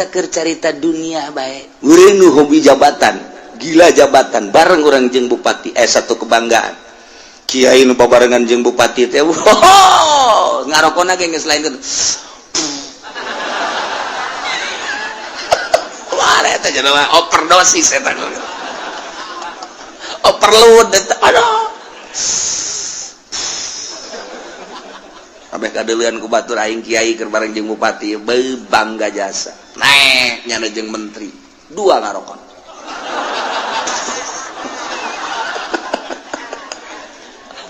Eta keur carita dunia bae. Urang nu hobi jabatan, gila jabatan, bareng urang jeung bupati satu kebanggaan. Kiai nu babarengan jeung bupati teh, wow, ngarokona ge geus lain. Wah, eta jelema overdosis eta. Overload eta. Aduh. Kabeh kadeuleun ku batur aing kiai keur bareng jeung bupati, beuh bangga jasa. Naek nyana jeung menteri, dua ngarokon.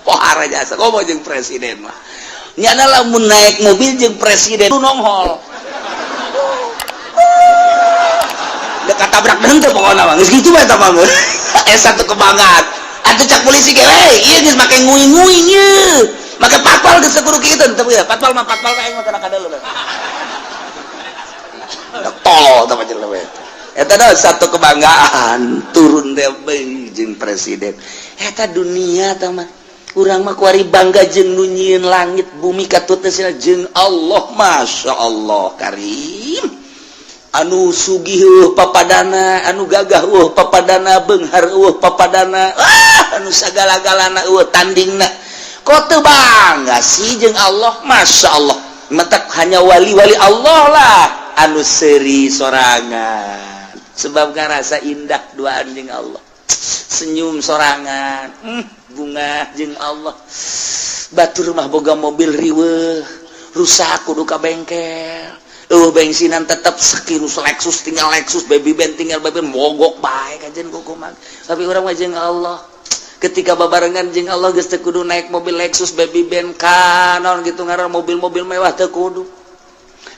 Pohara jasa, komo jeung presiden mah. Nyana lamun naik mobil jeung presiden nonghol. Dekat tabrak henteu pokona mah. Geus kitu bae eta mah. Satu kebanggaan. Atuh cak polisi ge, we, ieu geus make nguing-nguing ieu. Make patpal geus kudu kitu teu ya. Patpal mah patpal aing mah kana kadeuleu. Tolol tah jelema eta. Eta dah satu kebanggaan turun teh jeung presiden. Eta dunia tah mah. Urang mah kuari bangga jeung nu nyieun langit bumi katut teh jeung Allah, Masya Allah Karim. Anu sugih papadana, anu gagah papadana, beunghar papadana, anu sagala-galana tandingna. Kok teu bangga sih jeung Allah, Masya Allah. Mentak hanya wali-wali Allah lah anu seuri sorangan. Sebab ngarasa indah duaan jeung Allah. Senyum sorangan, bunga jeung Allah. Batur mah boga mobil riweuh, rusak kudu ka bengkel. Bensinan tetap sekirus Lexus tinggal Lexus, baby band tinggal baby band, mogok bae kajen kukuman. Tapi urang mah jeung Allah. Ketika babarengan jeung Allah geus teu kudu naik mobil Lexus, baby band kanon gitu ngaran mobil-mobil mewah teu kudu.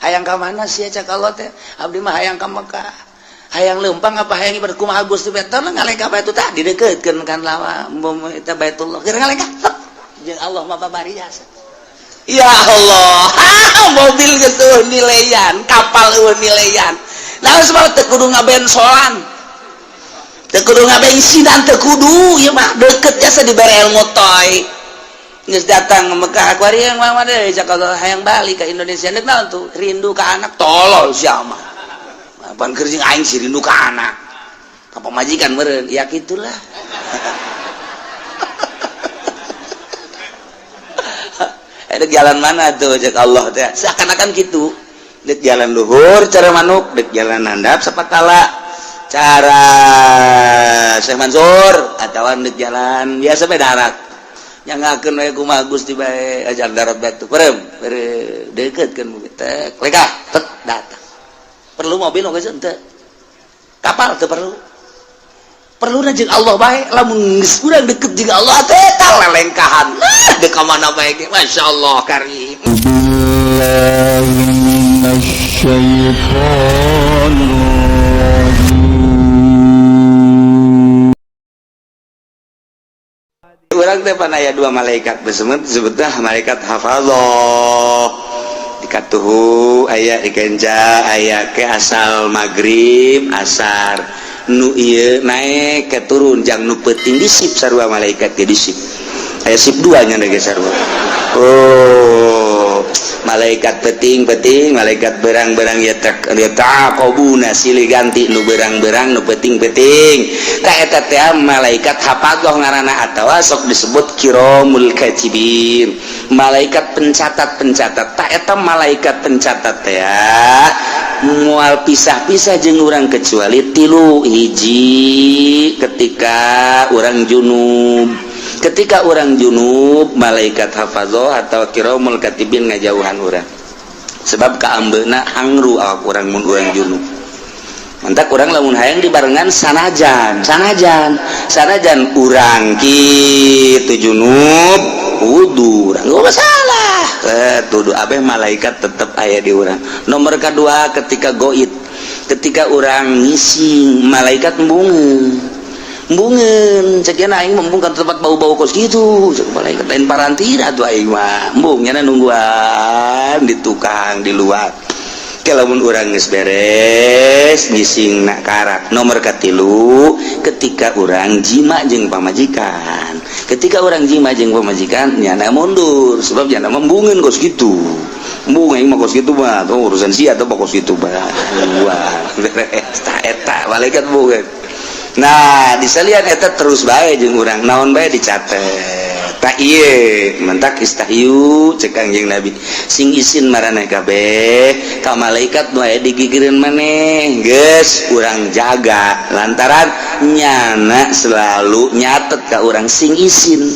Hayang ka mana sih cak Allah teh? Abdi mah hayang ka Mekah. Hayang leumpang apa hayang ibadah kumaha Gusti teh ngalengkah bae tah didekeutkeun kan lawa eta Baitullah. Keur ngalengkah jeung Allah mah babari jasa. Ya Allah, mobil geus eueuh nileyan, kapal eueuh nileyan. Nah, sebab teu kudu ngabensolan. Teu kudu ngabensinan, teu kudu ieu mah deket jasa dibere ilmu toy. Geus datang ke Mekah kuari yang mah deui cak Allah hayang balik ka Indonesia deuk naon tuh? Rindu ka anak, tolol sia mah. Apaan keur jeung aing sih rindu ka anak. Ka pamajikan meureun, ya kitulah. Dek jalan mana tuh cek Allah teh seakan-akan gitu. Dek jalan luhur cara manuk, dek jalan handap sapatala cara Syekh Mansur atawa dek jalan biasa bae darat. Nyangakeun we kumaha Gusti bae ajar darat batu. Perem, dekeutkeun mobil teh lekah tet datang. Perlu mobil geus henteu. Kapal teu perlu. Perlu jeung Allah bae lamun geus urang deket jeung Allah teh tah lelengkahan. Dek ka mana bae ge Masya Allah Karim. Urang teh pan aya dua malaikat besemet disebutna malaikat hafadzah. Dikatuhu aya dikenca aya ke asal maghrib asar nu ieu naik ke turun jang nu peuting disip sarua malaikat ge disip. Aya sip dua nya ge sarua. Oh, malaikat peting-peting, malaikat berang-berang ya taqobuna silih ganti nu berang-berang nu peting-peting. Tah eta teh malaikat hafadzah ngaranna atawa sok disebut kiramul katibin. Malaikat pencatat-pencatat. Tah eta malaikat pencatat teh mual pisah-pisah jeung urang kecuali tilu hiji ketika urang junub. Ketika orang junub malaikat hafadzah atau kiramul katibin ngajauhan urang. Sebab kaambeuna hangru awak urang mun urang junub. Mantak urang lamun hayang dibarengan sanajan, sanajan, sanajan urang kitu junub wudu urang enggak masalah. Tuduh abeh malaikat tetep aya di urang. Nomor kedua ketika goib, ketika urang ngising malaikat embungeun. Embungeun cek aing embung ka tempat bau-bau kos kitu cek malaikat lain parantira tuh aing mah embung nya nungguan di tukang di luar. Lamun urang geus beres ngising, nak karak nomor katilu, ketika urang jima jeung pamajikan. Ketika urang jima jeung pamajikan, nyana mundur, sebab nyana embungeun kos kitu. Embung, aing mah kos kitu mah tuh urusan sia atau kos kitu mah. Wah, beres tah eta malaikat embungeun. Nah, disalian eta terus bae jeung urang, naon bae dicatet. Tak ieu mentak istahyu, cek Kangjeng Nabi, sing isin maraneh kabeh ka malaikat nu aya digigireun maneh. Geus urang jaga, lantaran nyana selalu nyatet ka urang. Sing isin,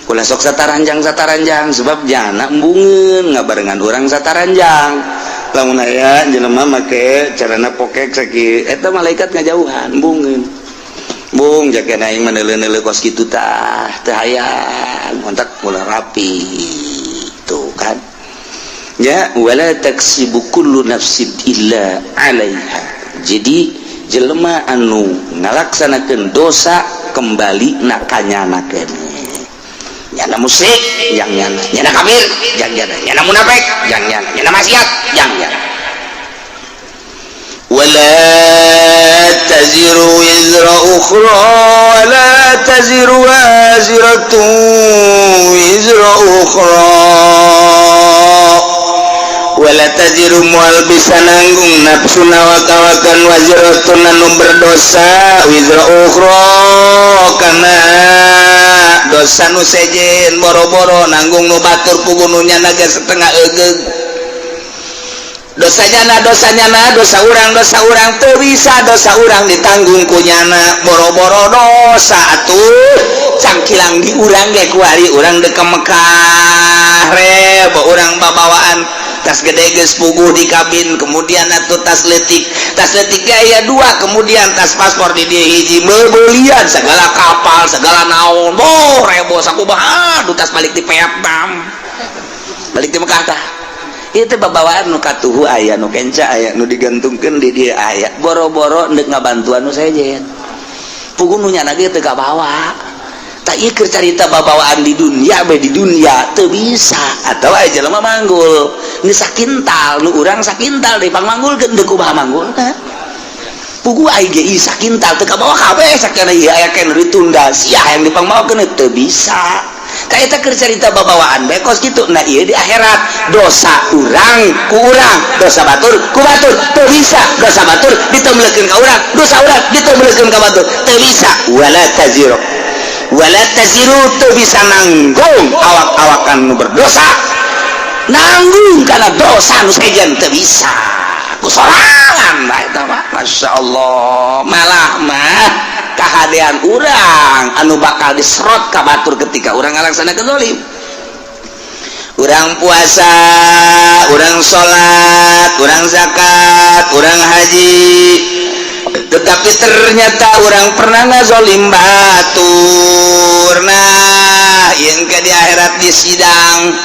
ulah sok sataranjang sataranjang, sebab jana embungeun ngabarengan urang sataranjang. Lamun aya jelema make carana pokek sakieu, eta malaikat ngajauhan, embungeun. Bung, jaga aing mah neuleuh-neuleuh kos kitu tah teu hayang kontak, mulai rapi tuh kan ya. Wala taksibu kullu nafsin illa 'alaiha. Jadi jelema anu ngalaksanakeun dosa, kembali na kanyana keneh. Nyana musyrik yang nyana, nyana kafir yang nyana, nyana munafik yang nyana, nyana maksiat yang nyana. ولا تزر وزر أخرى، ولا تزر وازرة وزر أخرى. ولا تزر moal bisa nanggung نفس awak-awakan، وازرة anu berdosa، وزر أخرى kana dosa nu sejen. Boro-boro nanggung nu batur, puguh nu nyana ge setengah egeug dosanya. Na dosanya, na dosa urang, dosa urang teu bisa dosa urang ditanggung ku nyana. Boro-boro dosa atuh cangkilang di urang ge. Kuari urang dek ke Mekah, rebo urang babawaan tas gede geus puguh di kabin, kemudian atuh tas letik, tas letik ge aya dua, kemudian tas paspor di dieu hiji, beulian segala kapal segala naon. Boh, rebo sakumaha. Aduh, tas balik di Vietnam, balik di Mekah tah itu babawaan nu katuhu aya, nu kenca aya, nu digantungkeun di dieu aya. Boro-boro ndek ngabantuan nu sejen, puguh nu nyana ge teu kabawa. Tak ieu keur carita babawaan di dunia bae. Di dunia teu bisa. Atau aya jelema manggul nu sakintal, nu urang sakintal dipangmanggulkeun, deuk kumaha manggulna? Puguh aing ge sakintal teu kabawa kabeh. Sakana ieu aya keneh ditunda, sia yang dipangmawakeun teu bisa. Ka eta keur carita babawaan bae kos kitu. Nah, ieu di akhirat dosa urang ku urang, dosa batur ku batur. Teu bisa dosa batur ditemblekeun ka urang, dosa urang ditemblekeun ka batur, teu bisa. ولا تزر، ولا تزر teu bisa nanggung awak-awakan nu berdosa, nanggung karena dosa nu sejen teu bisa ku sorangan. Nah, eta mah Masya Allah, malah mah kahadean urang anu bakal diserot ka batur ketika urang ngalaksanakeun zalim. Urang puasa, urang salat, urang zakat, urang haji, tetapi ternyata urang pernah ngazolim batur. Nah, yang ke di akhirat di sidang,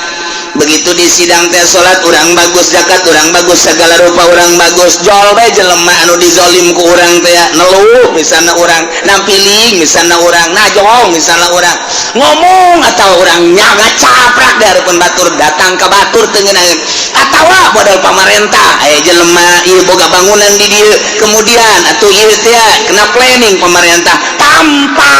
begitu di sidang teh salat urang bagus, zakat urang bagus, segala rupa urang bagus. Jol bae jelema anu dizolim ku urang teh neluh, misalnya urang nampiling, misalnya urang najong, misalnya urang ngomong atau urang nyaga caprak di hareupeun batur, datang ke batur teu ngeunaheun. Atawa modal pamarentah, aya jelema ieu boga bangunan di dieu, kemudian atuh ieu teh kena planning pemerintah tanpa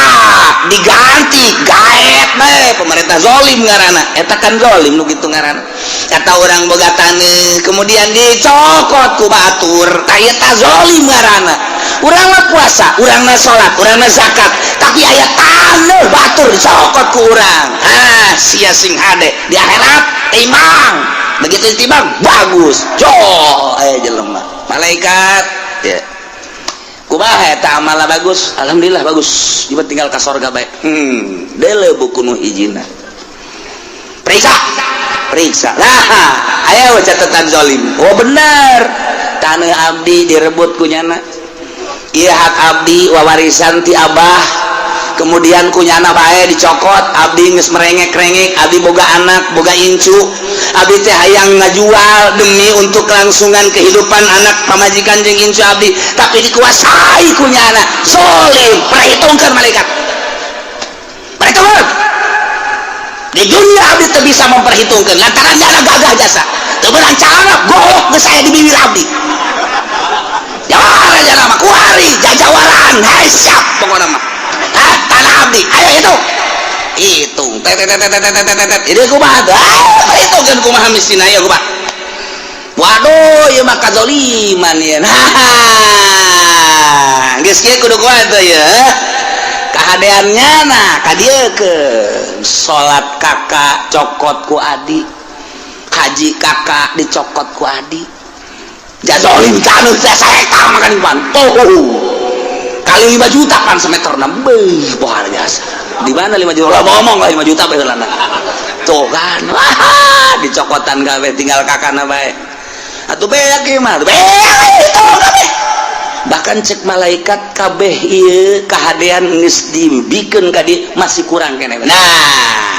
diganti, gaet bae pemerintah. Zolim ngaranna eta kan, zolim nu kitu ngaranna. Kata urang boga taneuh, kemudian dicokot ku batur, tah eta zolim ngaranna. Urang mah puasa, urang mah salat, urang mah zakat, tapi aya taneuh batur dicokot ku urang. Ah, sia sing hade di akhirat timbang. Begitu ditimbang bagus, jol aya jelema malaikat ya, kumaha eta amalna? Bagus, alhamdulillah bagus, ieu tinggal ka sorga bae. Deuleu buku nu hijina, periksa, periksa lah, ayo catatan zolim. Oh, bener, tanah abdi direbut ku nyana. Iya, hak abdi wawarisan ti abah, kemudian ku nyana bae dicokot. Abdi geus merengek-rengek, abdi boga anak, boga incu, abdi teh hayang ngajual demi untuk kelangsungan kehidupan anak, pamajikan jeung incu abdi, tapi dikuasai ku nyana. Zolim. Perhitungkan malaikat, perhitungkan. Di dunia abdi teu bisa memperhitungkan lantaran nyana gagah jasa. Teu meunang calana, golok geus aya di bibir abdi. Jawara aja nama kuari jajawaran. Hai, siap pokokna mah. Hah, tanah abdi ayo hitung hitung, tet tet tet tet tet tet tet. Ini kumaha tuh? Ah, itu kan kumaha mistina ya, kumaha? Waduh, ieu mah kazoliman ieu. Nah, geus kieu kudu kumaha tuh ya? Kahadeannya, nah, ka dieu ke salat kakak cokot ku adi, haji kakak dicokot ku adi. Jazolim taneuh teh sahektar makan pan. Oh, kali 5 juta pan semeter na, beuh, pohara jasa. Di mana 5 juta? Lah, ngomong lah 5 juta bae heulana. Tuh kan, wah, dicokotan kabeh, tinggal kakana bae. Atuh beak ieu mah, beak itu kabeh. Bahkan cek malaikat, kabeh ieu kahadean geus dibikeun ka dieu, masih kurang keneh. Nah,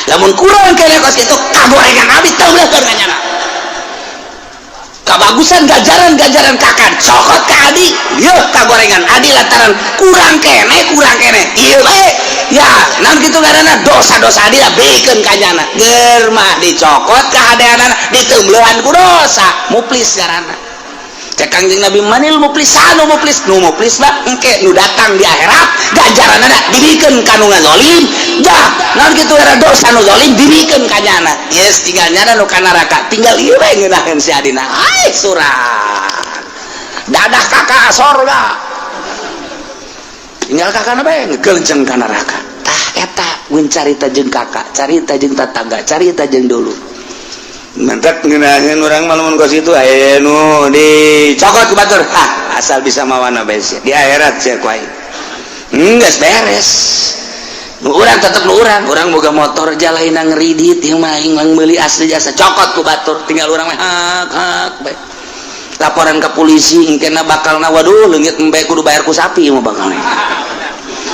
lamun kurang keneh kos kitu, kagorengan abdi teu beuleuhkeun ka nyana. Kabagusan gajaran-gajaran kakak cokot ka adi, yeuh, kagorengan adi lantaran kurang keneh, kurang keneh ieu bae ya. Naon kitu ngaranna? Dosa-dosa adi lah bikeun ka nyana. Ger mah dicokot kahadeanana, diteumbeuhan ku dosa, muflis ngaranna. Cek Kangjeng Nabi, manil muflis? Anu muflis, nu muflis mah engke nu datang di akhirat, ganjaranana dibikeun ka nu ngazolim. Jah, naon kitu ngaranna? Dosa nu zalim dibikeun ka nyana. Yes, tinggal nyana nu ka neraka, tinggal ieu bae ngeunaheun si adina. Ai surat dadah kakak sorga, tinggal kakakna bae ngegelenceng ka neraka. Tah, eta mun carita jeung kakak, carita jeung tetangga, carita jeung dulu. Mentek ngeunaheun urang mah lamun kos kitu, aya nu dicokot ku batur. Hah, asal bisa mawana bae sia di akhirat sia ku aing. Geus beres. Nu urang tetep nu urang, urang boga motor jalaina ngeridit ieu mah, aing mah meuli asli jasa, cokot ku batur, tinggal urang mah hak hak bae. Laporan ke polisi engkena bakalna, waduh, leungit embe kudu bayar ku sapi mah bakalna.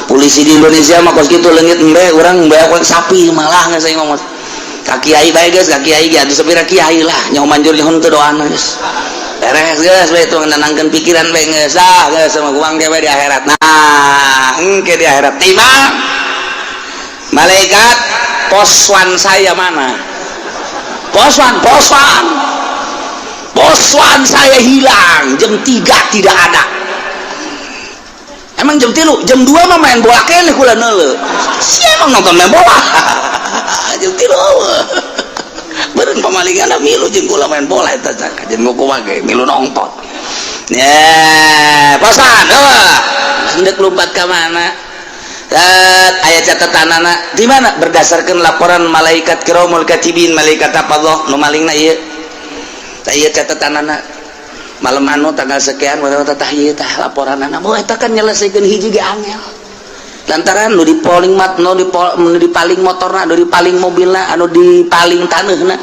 Polisi di Indonesia mah kos kitu, leungit embe urang bayar ku sapi malah geus aing ngomong. Ka kiai bae geus, ka kiai ge atuh sapira kiai lah nyaho manjur nyaho teu doana, geus. Beres geus bae itu, nenangkeun pikiran bae geus. Ah, geus sama kuang ge di akhirat. Nah, engke di akhirat timbang malaikat, poswan saya mana? Poswan, poswan. Poswan saya hilang jam 3 tidak ada. Emang jam 3, jam 2 mah main bola keneh kula neuleu. Siapa emang nonton main bola? Jam 3 beureun pamalingan milu jeung kula main bola eta jeung kumaha ge milu nonton. Ya, poswan, eueuh. Hendeuk lompat ka mana? Tet, aya catatanana di mana? Berdasarkan laporan malaikat kiramul katibin, malaikat apa Allah nu malingna ieu. Tah, ieu catatanana malam anu tanggal sekian tah, ieu tah laporanana. Oh, eta kan nyelesaikeun hiji ge angel. Lantaran nu dipaling mat, nu nu dipaling motorna, nu dipaling mobilna, anu dipaling taneuhna.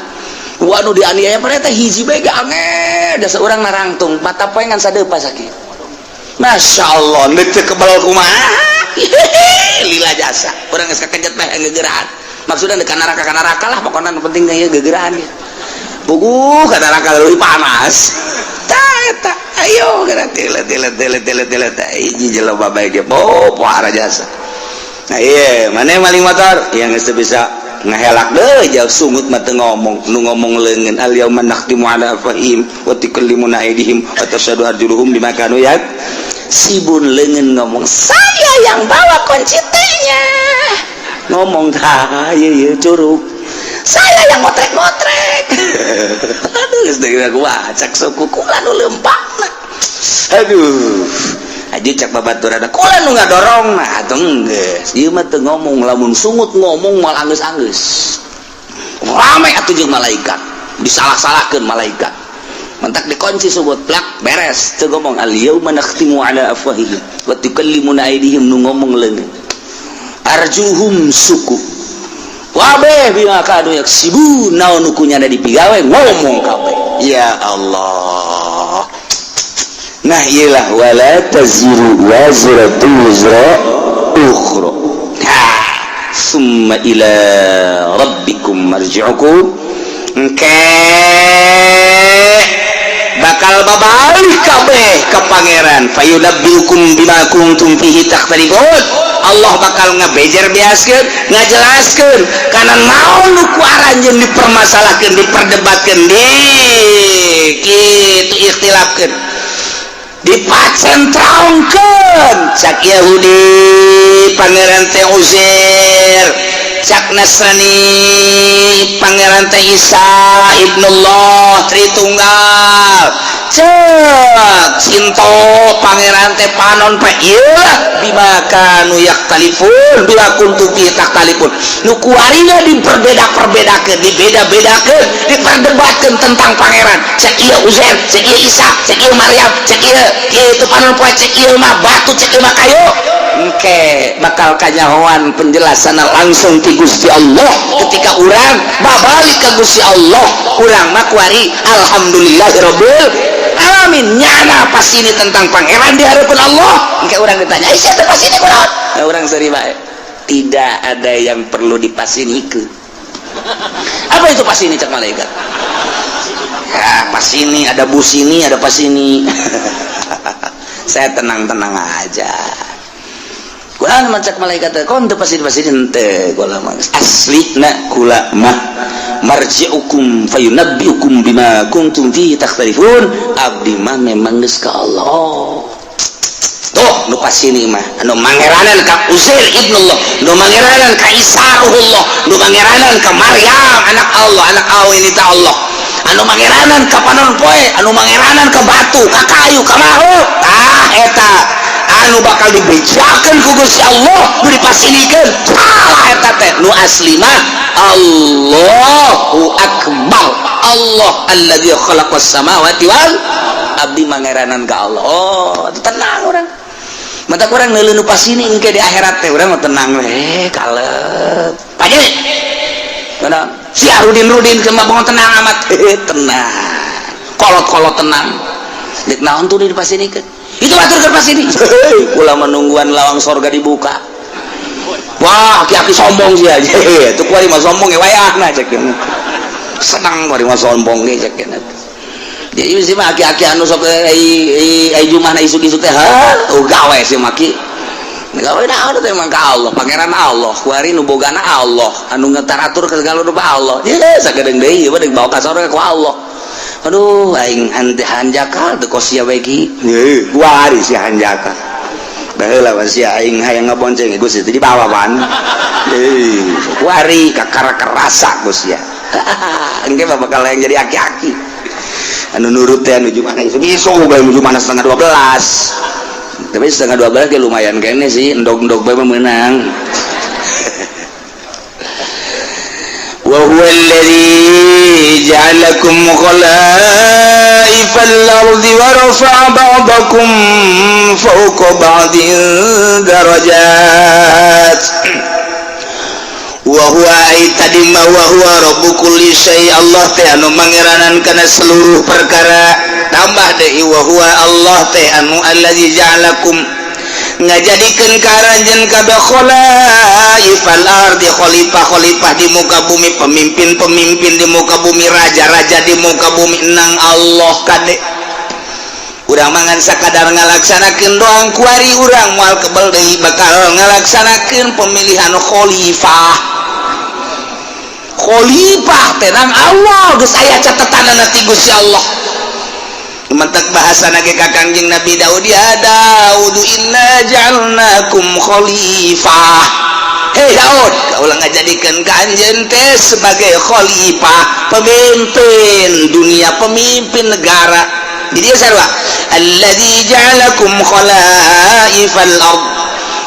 Wah, nu dianiaya pada eta hiji bae ge angel. Dasa urang narangtung mata poe ngan sadeupa sakit. Masya Allah, neuk teu kebal kumaha? Lila jasa. Urang geus kakejet bae gegeraan. Maksudna ka neraka, ka neraka lah pokona, nu penting ieu gegeraan ge. Puguh ka neraka leuwih panas. Tah eta, ayo geura tile tile tile tile tile teh hiji jelema bae ge, oh, pohara jasa. Nah, iya, mana maling motor yang geus teu bisa ngehelak deui, jauh sungut mah teu ngomong, nu ngomong leungeun. Al yauma nakhtimu ala afwahihim wa tukallimuna aydihim wa tashhadu arjuluhum bima kanu yaksibun. Leungeun ngomong, saya yang bawa kunci T-nya, ngomong tah ieu ieu curug, saya yang motrek-motrek. Aduh, geus deui gua cak suku kula nu leumpangna. Aduh, aja cak babaturan kula nu ngadorong. Nah, atuh geus ieu mah teu ngomong, lamun sungut ngomong moal anggeus-anggeus rame atuh jeung malaikat, disalah-salahkeun malaikat. Mentak dikunci sungut plak, beres, teu ngomong. Al yauma nakhtimu ala afwahihim wa tukallimuna aydihim, nu ngomong leungeun, arjuhum suku wabeh bima kanu yaksibun, naon nu kunyana dipigawe ngomong kabeh. Ya Allah. Nah, iyalah, wala taziru waziratu wizra ukhra. Summa ila rabbikum marji'ukum, engke bakal babalik kabeh ka Pangeran, fayunabbiukum bima kuntum fihi takhtalifun. Allah bakal ngebejer beaskeun, ngajelaskeun kana naon nu ku aranjeun dipermasalahkeun, diperdebatkeun, di kitu ikhtilafkeun, dipacentrongkeun. Cak Yahudi Pangeran teh Uzair, cak Nasrani Pangeran teh Isa ibnullah Tritunggal, cek Sinto Pangeran teh panon poe. Ieu bima kanu yakhtalifun, bima kuntum fi takhtalifun, nu kuarina diperbeda-perbedakeun, dibeda-bedakeun, diperdebatkeun tentang pangeran. Cek ieu Uzair, cek ieu Isa, cek ieu Maryam, cek ieu kieu panon poe, cek ieu mah batu, cek ieu mah kayu. Engke bakal kanyahoan penjelasan langsung ti Gusti Allah ketika urang babalik ke Gusti Allah. Urang mah kuari alhamdulillahirabbil alamin, nyana pas ini tentang pangeran di hadapan Allah. Engke urang ditanya, "Ih, siapa pas ini kunaon?" Nah, urang seri bae, tidak ada yang perlu dipasinikeun. Apa itu pas ini? Cak malaikat ya, pas ini ada bus, ini ada pas ini. Saya tenang-tenang aja. Kurang macak malaikat kon teu pasti pasti henteu, kula mah asli na kula mah marji'ukum fayunabbiukum bima kuntum fihi takhtalifun. Abdi mah memang geus ka Allah. Tuh nu pasini mah anu mangeranan ka Uzair ibnullah, nu mangeranan ka Isa ruhullah, nu mangeranan ka Maryam anak Allah, anak Allah ini ta Allah, anu mangeranan ka panon poe, anu mangeranan ka batu, ka kayu, ka makhluk. Tah eta anu bakal dibejakeun ku Gusti Allah, nu dipasinikeun salah eta teh. Nu asli mah Allahu akbar, Allah alladzi khalaqas samawati wal, abdi mangeranan ka Allah. Oh, tenang urang mata kurang neuleuh nu pasini. Engke di akhirat teh urang mah tenang we, kalep paje. Mana si Arudin Rudin ke mah tenang amat, tenang, kolot-kolot tenang. Dek naon tuh di pasinikeun itu atur ke pasini? Kula menungguan lawang sorga dibuka. Wah, aki-aki sombong sih aja itu, kuari mah sombong ya, wayahna cek senang, kuari mah sombong ge cek. Jadi sih mah aki-aki anu sok ai ai jumahna isuk-isuk teh, ha, oh, gawe sih maki gawe naon teh emang ka Allah, pangeran Allah kuari, nu bogana Allah, anu ngetaratur ke segala rupa Allah. Ye sakedeung deui ieu mah deuk bawa ka sorga ku Allah. Aduh, aing hanjakal teu kos sia we ki. Heuh, kuari si hanjakal baheula mah sia aing hayang ngabonceng Gusti teh dibawa pan. Heuh, kuari kakara kerasa Gus ya. Engke mah bakal yang jadi aki-aki anu nurut teh anu jumana isuk-isuk bae, jumana setengah 12. Tapi setengah 12 ge lumayan kene sih, endog-endog bae mah meunang. Wa huwa alladhi ja'alakum khalaifal ardi wa rafa'a ba'dakum fawqa ba'din darajat. Wa huwa ai tadi ma wa huwa rabbu kulli syai, Allah teh anu mangeranan kana seluruh perkara. Tambah deui wa huwa Allah teh anu allazi ja'alakum ngajadikeun ka aranjeun kabeh khalaifal ardi, khalifah-khalifah di muka bumi, pemimpin-pemimpin di muka bumi, raja-raja di muka bumi nang Allah kade. Urang mangan sakadar ngalaksanakeun doang kuari, urang moal kebel deui bakal ngalaksanakeun pemilihan khalifah. Khalifah teh nang Allah geus aya catetanana ti Gusti Allah. Mentek bahasa nage ka Kangjeng Nabi Daud, ya Daud inna ja'alnakum khalifah. Hei Daud, kaulah ngajadikeun ka anjeun teh sebagai khalifah, pemimpin dunia, pemimpin negara. Di dia sarua alladzi ja'alakum khalaifal ard.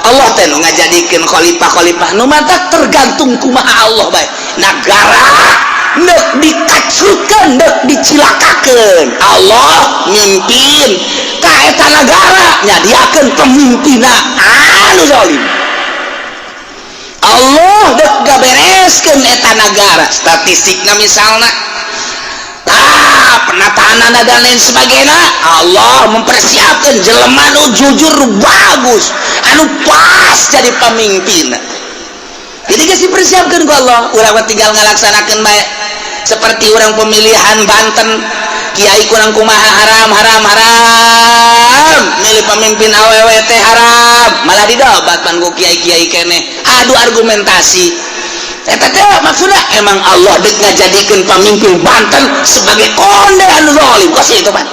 Allah teh nu ngajadikeun khalifah-khalifah nu matak tergantung kumaha Allah bae. Nagara nek dikacrutkeun, nek dicilakakeun, Allah mimpin ka eta nagara, nyadiakeun pemimpinna anu zalim. Allah dek gabereskeun eta nagara, statistikna misalna tah penataan dan lain sebagainya, Allah mempersiapkan jelema nu jujur, bagus, anu pas jadi pemimpin. Jadi geus dipersiapkan ku Allah, urang mah tinggal ngalaksanakeun bae. Seperti orang pemilihan Banten, kiai kurang kumaha haram haram haram milih. Milih pemimpin awewe teh haram, malah didobat pan ku kiai-kiai keneh. Adu argumentasi eta teh maksudnya emang Allah dek ngajadikeun pamimpin Banten sebagai konde anu zalim kos itu pan.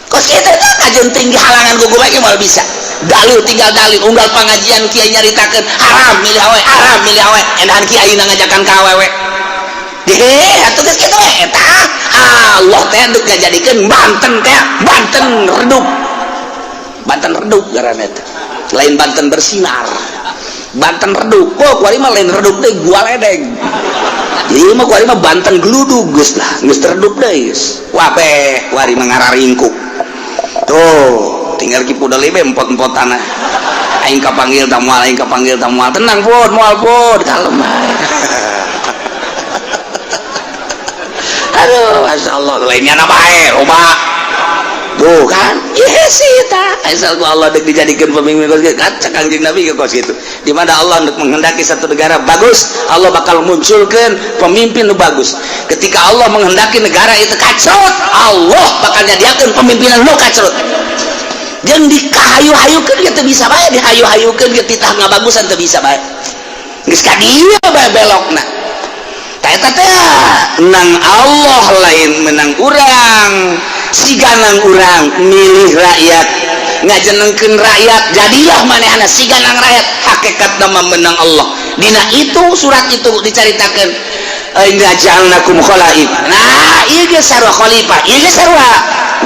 Kos kitu teh kajeun tinggi halangan gugu bae moal bisa. Dalil tinggal dalil, unggal pengajian kiai nyaritakeun haram milih awewe, haram milih awewe, endahan kiai ngajakan ka awewe. Deh, atuh geus kitu we eta. Allah teh dek ngajadikeun Banten teh Banten redup. Banten redup ngaranna teh. Lain Banten bersinar. Banten redup. Kok kuari mah lain redup teh, gua ledeng. Jadi mah kuari mah Banten geludug geus lah, geus redup deui geus. Wabeh kuari mah ngararingkuk. Tuh, tinggal Ki Pudali be empot-empot tanah. Aing kapanggil ta moal, aing kapanggil ta moal. Tenang pun, moal pun, kalem bae. Aduh, masya Allah, lainnya na bae, loba. Tuh kan, iya sih ta. Asal ku Allah dek dijadikan pemimpin kos kitu. Kan cek Kangjeng Nabi ke kos kitu. Di mana Allah untuk menghendaki satu negara bagus, Allah bakal munculkan pemimpin nu bagus. Ketika Allah menghendaki negara itu kacrut, Allah bakal nyadiakeun pemimpinan nu kacrut. Jeung dikahayu-hayukeun ge teu bisa bae, dihayu-hayukeun ge titah ngabagusan teu bisa bae. Geus ka dieu bae belokna. Tah eta teh nang Allah lain menang urang. Siganang urang milih rakyat, ngajenengkeun rakyat, jadilah manehna siganang rakyat. Hakikat nama menang Allah. Dina itu surat itu dicaritakeun inna ja'alnakum khalaif. Nah, ieu ge sarua khalifah, ieu ge sarua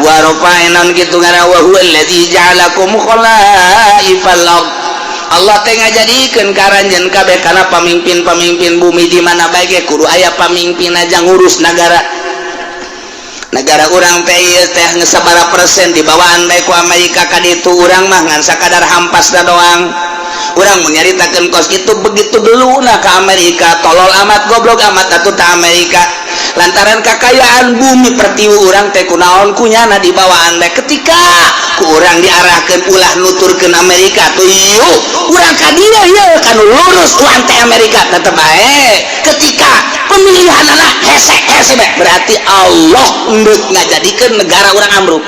wa rafa'na kitu ngaran wa huwa allazi ja'alakum khalaifal ard. Allah teh ngajadikeun ka aranjeun kabeh kana pamimpin-pamimpin bumi di mana bae ge kudu aya pamimpin aja ngurus nagara. Negara urang teh ieu teh geus sabaraha persen dibawaan bae ku Amerika ka ditu, urang mah ngan sakadar hampasna doang. Urang mun nyaritakeun kos kitu begitu geluna ka Amerika, tolol amat, goblok amat atuh ta Amerika. Lantaran kakayaan bumi pertiwi urang teh kunaon kunyana dibawaan bae. Ketika ku urang diarahkeun ulah nuturkeun Amerika tuh yuk urang ka dieu ieu kanu lurus urang teh Amerika tetep bae. Ketika pemilihan anak hese hese bae, berarti Allah endek ngajadikeun negara urang ambruk.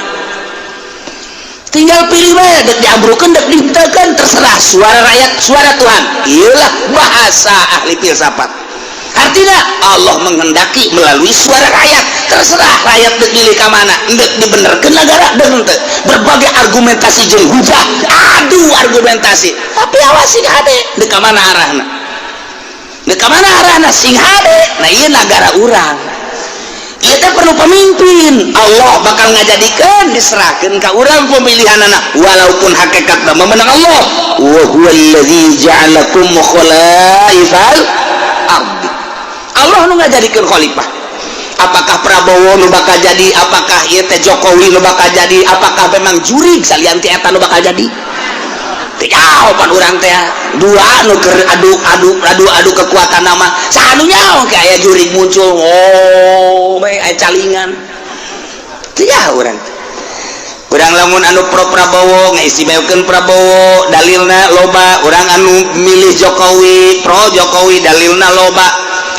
Tinggal pilih bae, dek diambrukeun dek dihenteukeun terserah, suara rakyat suara Tuhan. Iyalah bahasa ahli filsafat. Artinya Allah menghendaki melalui suara rakyat, terserah rakyat dek milih ka mana, endek dibenerkeun negara dek henteu. Berbagai argumentasi jeung hujah, adu argumentasi, tapi awas sing hade dek ka mana arahna. Dek ka mana arahna sing hade. Nah ieu nagara urang. Ieu teh perlu pemimpin. Allah bakal ngajadikeun diserahkeun ka urang pemilihanana walaupun hakikatna memenang Allah. Wa huwallazi ja'alakum khalaifal ardi. Allah nu ngajadikeun khalifah. Apakah Prabowo nu bakal jadi, apakah ieu teh Jokowi nu bakal jadi, apakah memang jurig salian ti eta nu bakal jadi? Teu pan urang teh dua nu keur adu adu adu adu kekuatan nama saha nu nyaho ke aya jurig muncul, oh bae aya calingan. Teu nyaho urang. Urang lamun anu pro Prabowo ngaistimewakeun Prabowo dalilna loba, urang anu milih Jokowi pro Jokowi dalilna loba.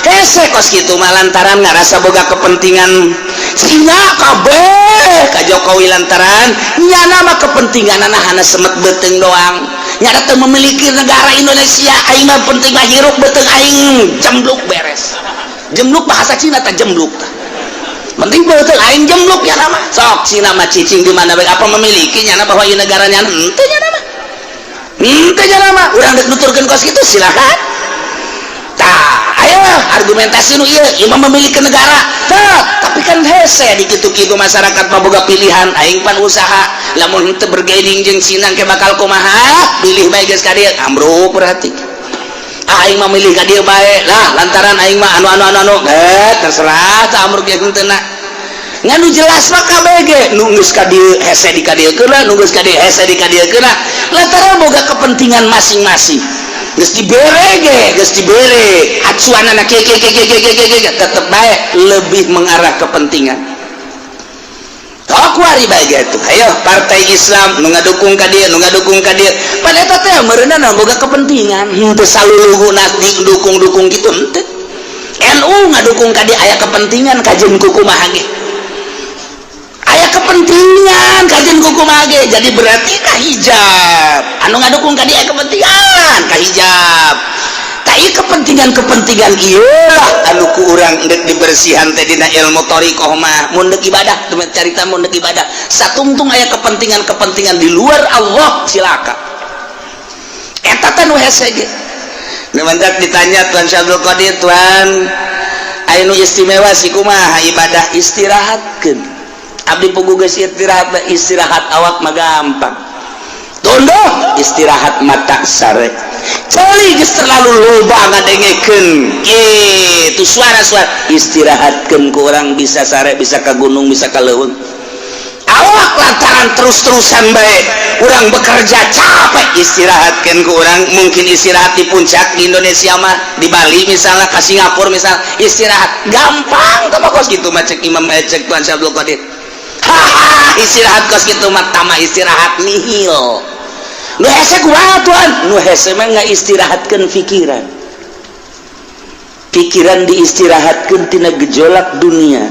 Hese kos kitu mah lantaran ngarasa boga kepentingan Cina kabeh ka Jokowi lantaran nyana mah kepentinganana hana semet beuteung doang. Nyana teu memiliki negara Indonesia, aing mah penting mah hirup beuteung aing jembluk beres. Jembluk bahasa Cina tah jembluk tah. Penting beuteung aing jembluk nyana mah. Sok Cina mah cicing di mana bae apa memiliki nyana bahwa ieu negara nyana henteu nyana mah. Henteu nyana mah. Urang deuk nuturkeun kos kitu silakan. Tah, ayo argumentasi nu ieu, ieu mah memiliki negara. Tah, tapi kan hese di kitu-kitu masyarakat mah boga pilihan, aing pan usaha. Lamun henteu bergaining jeung Cina ke bakal kumaha? Pilih bae geus ka dieu, ambruk berarti. Aing mah milih ka dieu bae. Lah, lantaran aing mah anu anu anu anu. Eh, terserah tah ambruk jeung henteu na. Ngan nu jelas mah KBG nu geus ka dieu hese di ka dieu keuna, nu geus ka dieu hese di ka dieu keuna. Lantaran boga kepentingan masing-masing. Geus dibere ge, geus dibere acuanana kieu kieu kieu kieu kieu kieu tetep bae lebih mengarah kepentingan. Tok wari bae gitu. Ayo partai Islam nu ngadukung ka dieu, nu ngadukung ka dieu. Pada eta teh meureunna boga kepentingan, henteu saluluhuna dukung-dukung kitu henteu. NU ngadukung ka dieu aya kepentingan kajeun kumaha ge. Aya Kepentingan kajian kumaha ge jadi berarti ka hijab anu ngadukung ka dia kepentingan ka hijab. Tah, kepentingan-kepentingan ieu anu ku urang endek dibersihan teh dina ilmu thoriqoh mah. Mun deuk ibadah, carita mun deuk ibadah, satungtung aya kepentingan-kepentingan di luar Allah, cilaka. Eta teh nu hese ge. Nu mantak ditanya Tuan Syabdul Qadir, "Tuan, aya nu istimewa sih, kumaha ibadah?" "Istirahatkeun." Abdi puguh geus istirahat. Istirahat awak mah gampang, tunduh. Istirahat mata sare. Ceuli geus terlalu loba ngadengekeun kitu suara-suara, istirahatkeun ku urang bisa sare, bisa ka gunung, bisa ka leuweung. Awak lantaran terus-terusan bae urang bekerja capek, istirahatkan ku urang mungkin istirahat di puncak di Indonesia mah, di Bali misalnya, ke Singapura misalnya, istirahat gampang tuh mah. Kos gitu mah cek Imam, cek Tuan Syabdul Qadir, haha, istirahat kos gitu mah tama istirahat nihil. Nu hese kumaha, Tuan? Nu hese mah nggak istirahatkan pikiran. Pikiran diistirahatkan tina gejolak dunia.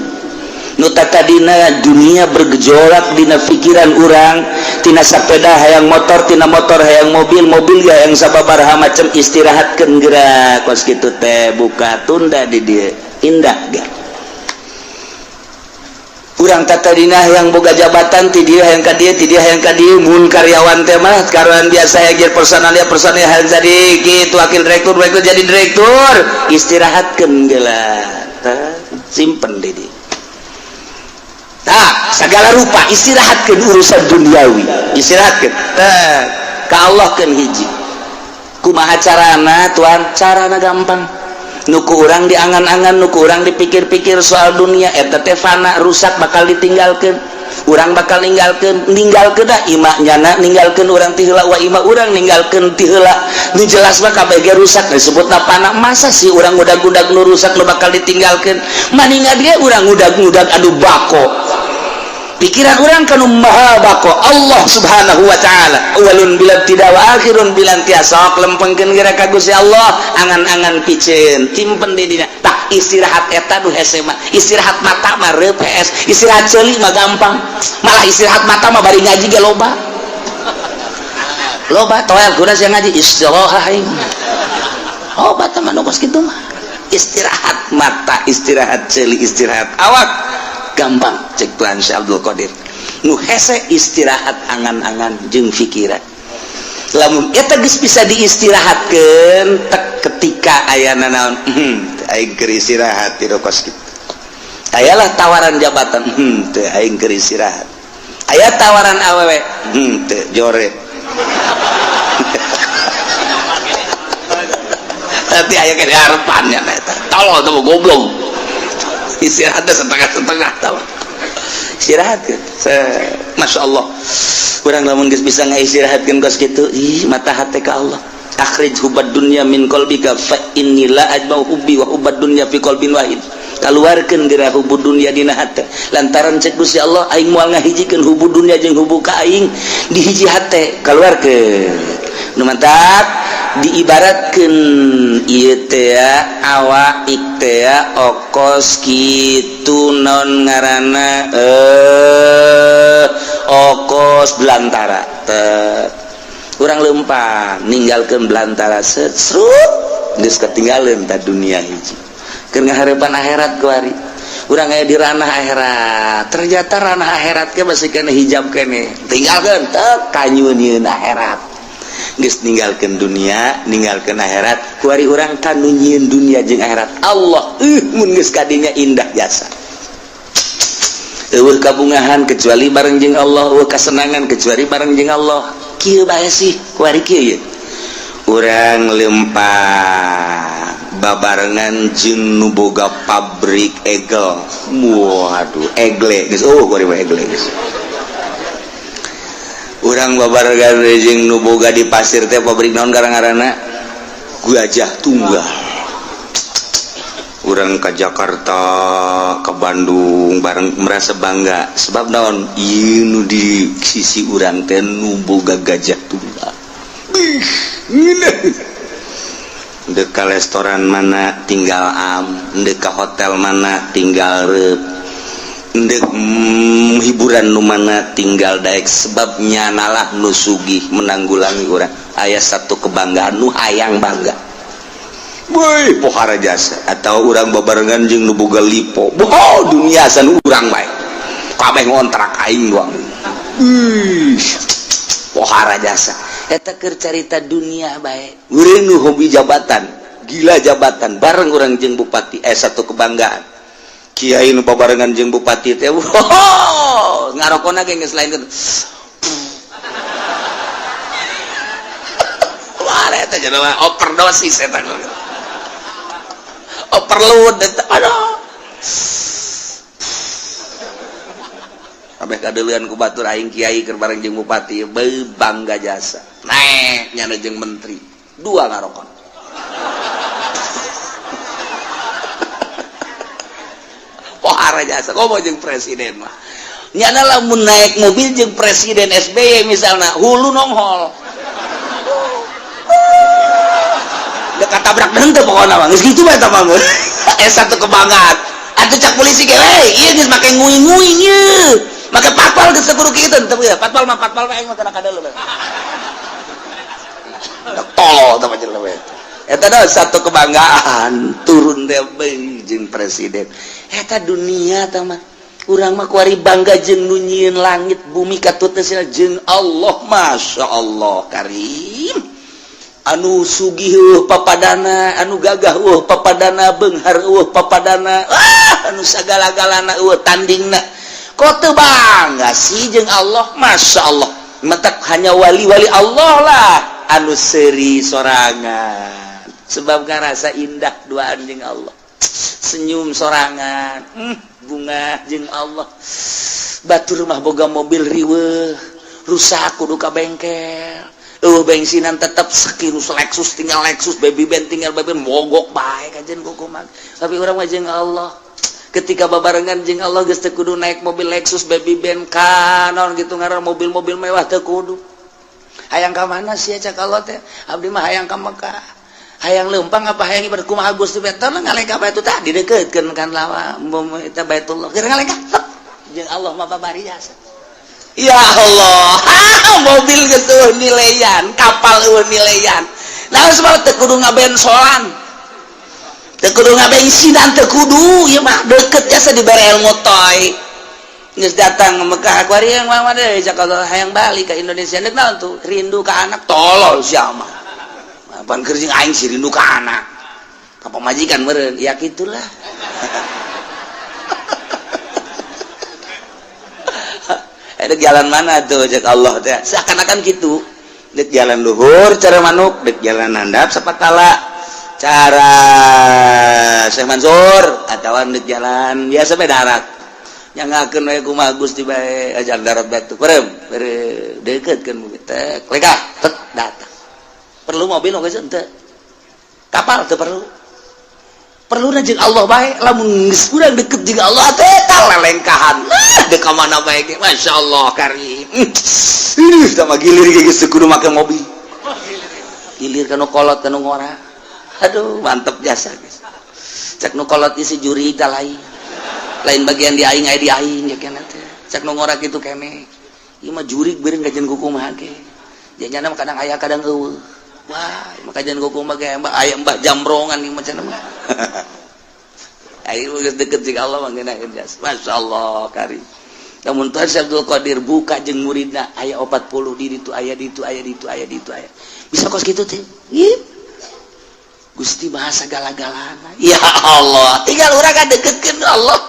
Nu tadina dunia bergejolak dina pikiran urang, tina sepeda hayang motor, tina motor hayang mobil, mobil ya yang sababaraha macam, istirahatkan gerak kos kitu teh. Buka tunda di dia, indah gak? Urang tadina yang boga jabatan, ti dia hayang ka dieu, ti dia hayang ka dieu. Mun karyawan teh mah, karyawan biasa ya, jadi personalia personalia, hayang jadi gitu wakil direktur, direktur, jadi direktur, istirahatkeun geula, simpen di dieu. Tah, segala rupa istirahatkeun urusan duniawi, istirahatkeun tah ka Allah keun hiji. Kumaha carana, Tuan? Carana gampang. Nu ku urang diangan-angan, nu ku urang dipikir-pikir soal dunia eta teh fana, rusak, bakal ditinggalkan. Urang bakal ninggalkan, ninggalkeun dah ima nyana ninggalkeun urang ti heula, wa ima urang ninggalkeun ti heula. Nu jelas mah kabeh ge rusak, disebut fana. Masa sih urang udag-udag nu rusak, nu bakal ditinggalkeun? Maninga dia urang udag-udag anu bako, pikiran urang kanu maha bako, Allah Subhanahu wa Ta'ala, awalun bila tidak wa akhirun bila tiasa. Sok lempengkeun geura ka Gusti Allah, angan-angan piceun timpen di dina. Tah, istirahat eta nu hese mah. Istirahat mata mah PS, istirahat ceuli mah gampang. Malah istirahat mata mah bari ngaji ge loba loba toel guna sia ngaji istirahat aing. Loba teman nu kos kitu mah. Istirahat mata, istirahat ceuli, istirahat awak gampang cek Tuhan Syekh Abdul Qadir. Nu hese istirahat angan-angan jeung pikiran. Lamun eta geus bisa diistirahatkeun tek, ketika aya naon, aing keur istirahat ti kos kitu. Ayalah tawaran jabatan, teu, aing keur istirahat. Aya tawaran awewe, teu, jore. Nanti aya ke harapannya eta tolol tuh, goblok. Istirahatnya setengah-setengah, tahu istirahat kan. Masya Allah, kurang lamun geus bisa ngaistirahatkeun kos kitu, ih, mata hati ka Allah. Akhrij hubbad dunya min qalbika fa inni la ajma'u hubbi wa hubbad dunya fi qalbin wahid. Kaluarkeun geura hubbu dunya dina hate, lantaran cek Gusti Allah, aing moal ngahijikeun hubbu dunya jeung hubbu ka aing di hiji hate. Kaluarkeun. Nu mantak diibaratkeun ieu teh awak teh okos kitu, non ngaranna okos belantara teh. Urang lempang ninggalkeun belantara, set serut, geus ketinggalan ta dunia hiji. Keur ngaharepan akhirat kuari urang aya di ranah akhirat. Ternyata ranah akhirat ke masih kena hijab kene, tinggalkeun teh kanyunieun akhirat. Geus ninggalkeun dunia, ninggalkeun akhirat, kuari urang kanu nyieun dunia jeung akhirat, Allah. Mun geus kadinya indah jasa. Eueuh kabungahan kecuali bareng jeung Allah, eueuh kasenangan kecuali bareng jeung Allah. Kieu bae sih kuari, kieu ye urang lempang babarengan jeung nu boga pabrik egel. Waduh, egle geus. Oh, kuari mah egle geus. Urang babarengan jeung nu boga di pasir teh pabrik naon garang-garana, Gajah Tunggal. Urang ke Jakarta, ke Bandung bareng, merasa bangga. Sebab naon? Ieu nu di sisi urang teh nu boga Gajah Tunggal. Ih, dek ka restoran mana tinggal am, dek ka hotel mana tinggal rep. Ndek hiburan nu mana tinggal daek, sebabnya nalah nu sugih menanggulangi urang. Aya satu kebanggaan nu hayang bangga. Woi, pohara jasa atau urang babarengan jeung nu boga lipo. Boh, dunia san urang bae. Kabeh ngontrak aing doang. Ih, pohara jasa. Eta keur carita dunia bae. Urang nu hobi jabatan, gila jabatan, bareng urang jeung bupati, satu kebanggaan. Kiai nu babarengan jeung bupati teh, wow, ngarokona ge geus lain kitu. Wah, eta jelema overdosis eta. Overload eta. Aduh. Kabeh kadeuleun ku batur aing kiai keur bareng jeung bupati, beuh bangga jasa. Naek nyana jeung menteri, dua ngarokon. Pohara jasa komo jeung presiden mah. Nyana lamun naik mobil jeung presiden SBY misalna, hulu nonghol. Dekat tabrak henteu pokona mah. Geus kitu bae eta mah. Satu kebanggaan. Atuh cak polisi ge we, ieu geus make nguing-nguing ieu. Make patpal geus kudu kitu teu ya. Patpal mah patpal mah aing mah kana kadeuleu. Tolol teh mah jelema eta. Eta adalah satu kebanggaan turun teh jeung presiden. Eta dunia teh mah. Urang mah kuari bangga jeung nu nyieun langit bumi katut teh jeung Allah, Masya Allah Karim. Anu sugih eueuh papadana, anu gagah eueuh papadana, beunghar eueuh papadana, anu sagala-galana eueuh tandingna. Kok teu bangga sih jeung Allah, Masya Allah. Mentak hanya wali-wali Allah lah anu seuri sorangan. Sebab ngarasa indah duaan jeung Allah, senyum sorangan, bunga jeung Allah. Batur mah boga mobil riweuh, rusak kudu ka bengkel, bensinan tetep sekirus Lexus tinggal Lexus, baby band tinggal baby band, mogok bae kajen kukuman. Tapi urang mah jeung Allah, ketika babarengan jeung Allah geus teu kudu naik mobil Lexus, baby band, kanon gitu ngaran mobil-mobil mewah teu kudu. Hayang ka mana sih cak Allah teh? Abdi mah hayang ka Mekah. Hayang leumpang apa hayang ibadah kumaha Gusti teh ngalengkah batu tah didekeutkeun kan lawa eta Baitullah. Keur ngalengkah jeung Allah mah babari jasa. Ya Allah, mobil geus eueuh nileyan, kapal eueuh nileyan. Nah, sebab teu kudu ngabensolan. Teu kudu ngabensinan, teu kudu ieu mah deket jasa dibere ilmu toy. Geus datang ke Mekah kuari yang mah deui cak Allah hayang balik ke Indonesia deuk naon tuh? Rindu ka anak, tolol sia mah. Apaan keur jeung aing sih rindu ka anak. Ka pamajikan meureun, ya kitulah. Ada jalan mana tuh cek Allah teh, seakan-akan gitu. Dek jalan luhur cara manuk, dek jalan handap sapatala cara Syekh Mansur, atawa dek jalan biasa bae darat. Nyangakeun we kumaha Gusti bae ajar darat batu. Perem, deuketkeun bumi teh, lekah tet datang. Perlu mobil oge henteu. Kapal teu perlu. Perlu jeung Allah bae, lamun geus urang deket jeung Allah teh tah lelengkahan. Dek ka mana bae ge, Masya Allah Karim. Ih, tah mah gilir ge geus kudu make mobil. Gilir ka nu kolot ka nu ngora. Aduh, mantep jasa geus. Cek nu kolot isi juri tah lain. Lain bagian di aing aya di aing ya keneh teh. Cek nu ngora kitu keneh. Ieu mah jurig beureung kajian kumaha ge. Janyana mah kadang aya kadang eueuh. Wah, mah kajian kumaha ge aya mbah jambrongan ieu mah cenah mah. Ayo geus deket jeung Allah mah ngeunaheun jasa. Masya Allah Karim. Namun Tuhan Syekh Abdul Qadir buka jeung muridna aya 40 di ditu aya ditu aya ditu aya ditu aya. Bisa kos kitu teh. Ih. Gusti bahasa gala-galana. Ya Allah, tinggal urang kadeketkeun Allah.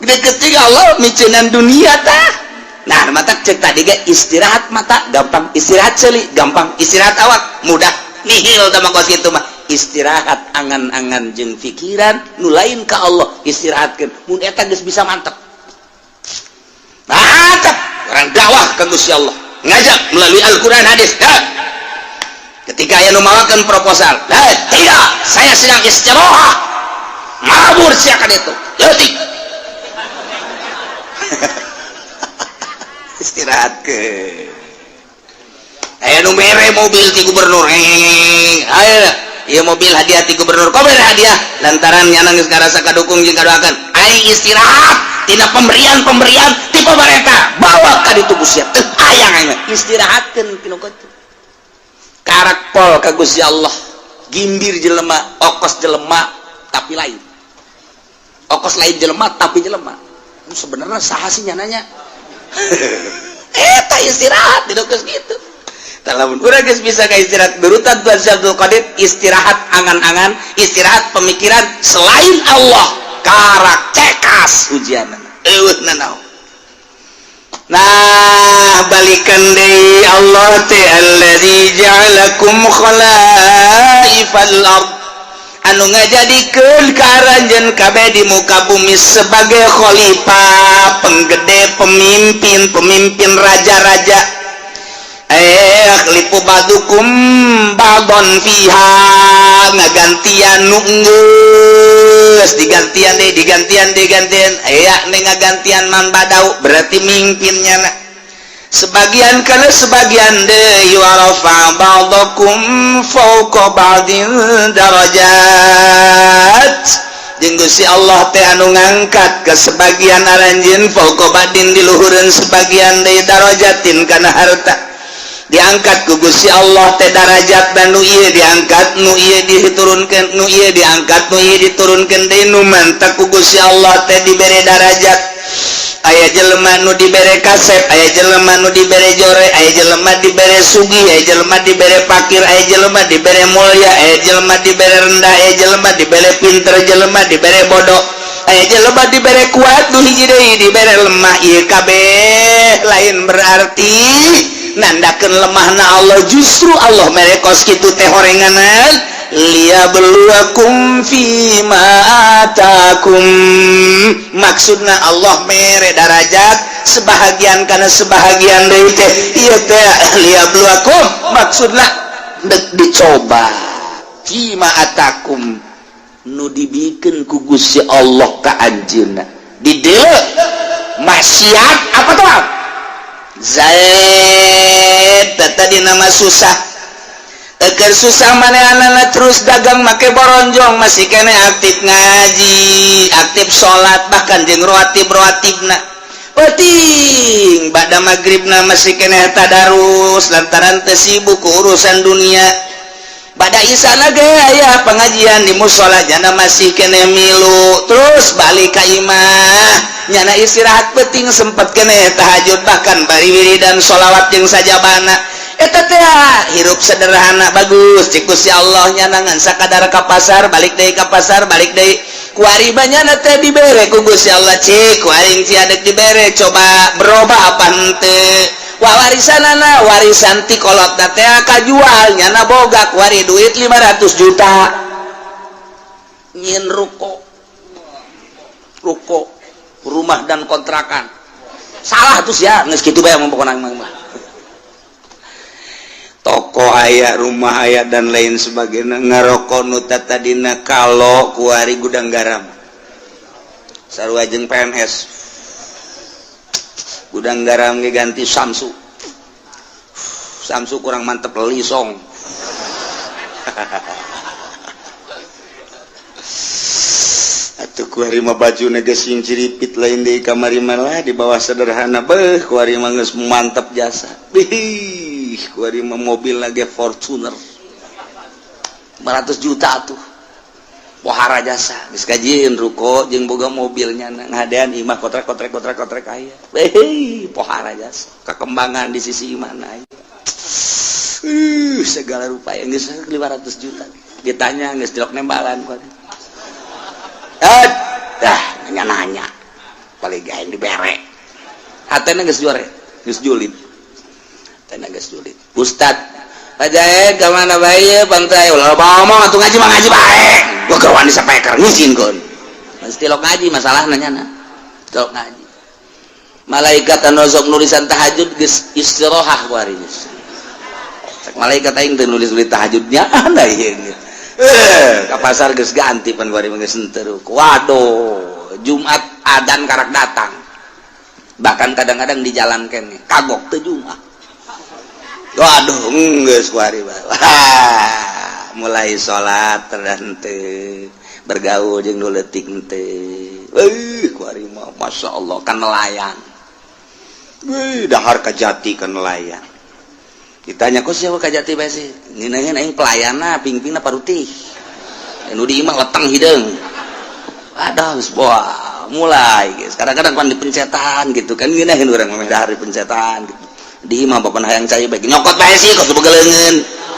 Deket jeung Allah miceunan dunia tah. Nah, mata cek tadi ge istirahat mata gampang, istirahat ceuli gampang, istirahat awak mudah. Nihil tah mah kos kitu mah. Istirahat angan-angan jeung pikiran nu lain ka Allah istirahatkeun. Mun eta geus bisa mantep. Mantap, orang dakwah ka Gusti Allah, ngajak melalui Al-Qur'an hadis. Nah, ketika aya nu mawakeun proposal, tidak, saya sedang istirahat. Mabur sia ka ditu. Leutik. Istirahat ke. Aya nu mere mobil ti gubernur. Ayo, ieu mobil hadiah ti gubernur. Kok mere hadiah? Lantaran nya geus ngarasa kadukung jeung kadoakeun. Aing istirahat tina pemberian-pemberian ti pemerintah, bawa ka ditu ku sia, teu hayang aing mah. Istirahatkeun tinu kitu, karak pol ka Gusti Allah. Gimbir jelema, okos jelema, tapi lain okos, lain jelema tapi jelema. Sebenarnya saha sih nyananya eta? Istirahat di geus gitu. Lamun urang geus bisa ka istirahat berutan, Tuan Syekh Abdul Qadir, istirahat angan-angan, istirahat pemikiran selain Allah, karak cekas ujian, eueuh nanaon. Nah, balikan deui, Allah teh alladzi ja'alakum khalaifal ard, anu ngajadikeun ka aranjeun kabeh di muka bumi sebagai khalifah, penggede, pemimpin, pemimpin, raja-raja. Yakhlifu ba'dukum ba'don fiha, ngagantian nu geus digantian deh, digantian, digantian, aya nih ngagantian man badau, berarti mimpinnya na sebagian karena sebagian deui. Wa rafa ba'dakum fawqa ba'din darajat, jeung Gusti Allah teh anu ngangkat ke sebagian aranjeun, fawqa ba'din, di luhureun sebagian deui, darajatin, kana harta. Diangkat ku Gusti Allah teh darajat, dan nu ieu diangkat, nu ieu diturunkeun, nu ieu diangkat, nu ieu diturunkeun deui. Nu mantak ku Gusti Allah teh dibere darajat, aya jelema nu dibere kasep, aya jelema nu dibere jore, aya jelema dibere sugih, aya jelema dibere fakir, aya jelema dibere mulia, aya jelema dibere rendah, aya jelema dibere pinter, jelema dibere bodoh, aya jelema dibere kuat, nu hiji deui dibere lemah. Ieu kabeh lain berarti nandakeun lemahna Allah, justru Allah mere kos kitu teh horenganan liyabluwakum fima atakum. Maksudna Allah mere darajat sebahagian karena sebahagian deui teh, ieu teh liyabluwakum, maksudna dek dicoba, fima atakum, nu dibikeun ku Gusti Allah ka anjeunna. Di dieu maksiat apa tuh Zaid tadi nama susah. Eker susah manehna terus dagang make boronjong, masih kene aktif ngaji, aktif salat, bahkan jeung rawatib rawatibna penting ba'da maghribna masih kene tadarus, lantaran teu sibuk ku urusan dunia. Ba'da isana ge aya pengajian di musola, jana masih kene milu. Terus balik ka imah, nyana istirahat penting, sempet kene tahajud, bahkan bari wiridan sholawat jeung sajabana. Eta teh hirup sederhana bagus cik Gusti Allah. Nyana ngan sakadar ka pasar, balik deui, ka pasar, balik deui. Kuari nyana teh dibere ku Gusti Allah, cik ku aing cia dek dibere, coba berubah apa henteu. Wah, warisanana, warisan ti kolot teh kajual, nyana boga kuari duit 500 juta, nyin ruko, ruko rumah dan kontrakan. Salah tuh ya, geus kitu bae pokona mah. Toko aya, rumah aya, dan lain sebagainya. Ngarokok nu tadina kalau kuari Gudang Garam, sarua jeung PNS. Gudang Garam ge ganti Samsu, Samsu kurang mantep, Lisong. Atuh kuari mah baju geus sing ciripit, lain di kamari malah di bawah sederhana. Beuh, kuari mah geus mantep jasa. Bih, kuari mah mobil lagi Fortuner 500 juta tuh, pohara jasa. Geus kajieun ruko jeung boga mobilnya, ngadean imah kotrek kotrek kotrek kotrek aya. Beuh, pohara jasa kekembangan di sisi mana aya. Segala rupa yang geus 500 juta. Ditanya geus dilok nembalan kuari. Eh, dah nanya-nanya paling gaeng dibere. Hatena geus juare, geus julid. Hatena geus julid. Ustad aja ke mana bae pantai, ulah ngomong atuh, ngaji mah ngaji bae. Gua keur wani sapeker ngizinkeun. Mesti lo ngaji masalah nanya na. Tilok ngaji. Malaikat anu sok nulisan tahajud geus istirahat kuari geus. Cek malaikat, aing teu nulis-nulis tahajudnya anda ieu. Eh, ka pasar geus ganti pan kuari geus henteu. Waduh, Jumat adan karak datang. Bahkan kadang-kadang di jalan kene kagok teu Jumat. Waduh, geus kuari. Wah, mulai salat terhente, bergaul jeung nu leutik henteu. Kuari mah Masya Allah kan nelayan. Wih, dahar kajati kan nelayan. Ditanya kok siapa kajati bae sih? Ngeunaheun aing pelayanna pingpingna parutih. Nu di imah leteng hideung. Aduh, geus wah, mulai guys. Kadang-kadang pan dipencetan gitu kan ngeunaheun urang mah dahar dipencetan gitu. Di imah bapak hayang cai bae nyokot bae sih kos begeleungeun.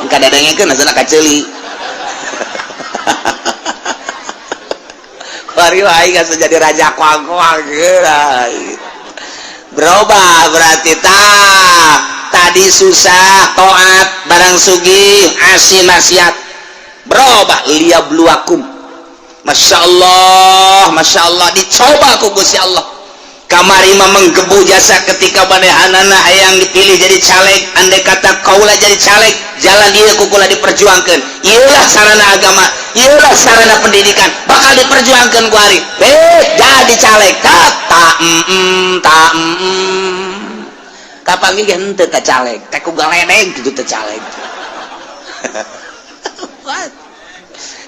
Kadadengekeun asana kaceuli. Kuari aing geus jadi raja koang-koang geura. Berubah berarti tak tadi susah toat barang sugih asin maksiat berubah liyabluwakum. Masya Allah, Masya Allah, dicoba ku Gusti Allah. Kamari mah menggebu jasa ketika manehanana hayang dipilih jadi caleg, andai kata kaula jadi caleg, jalan ieu ku kula diperjuangkeun. Ieulah sarana agama, ieulah sarana pendidikan, bakal diperjuangkeun ku ari. Jadi caleg tak ta ta kapanggih ge henteu ka caleg, teh ku galedeg kitu teh caleg.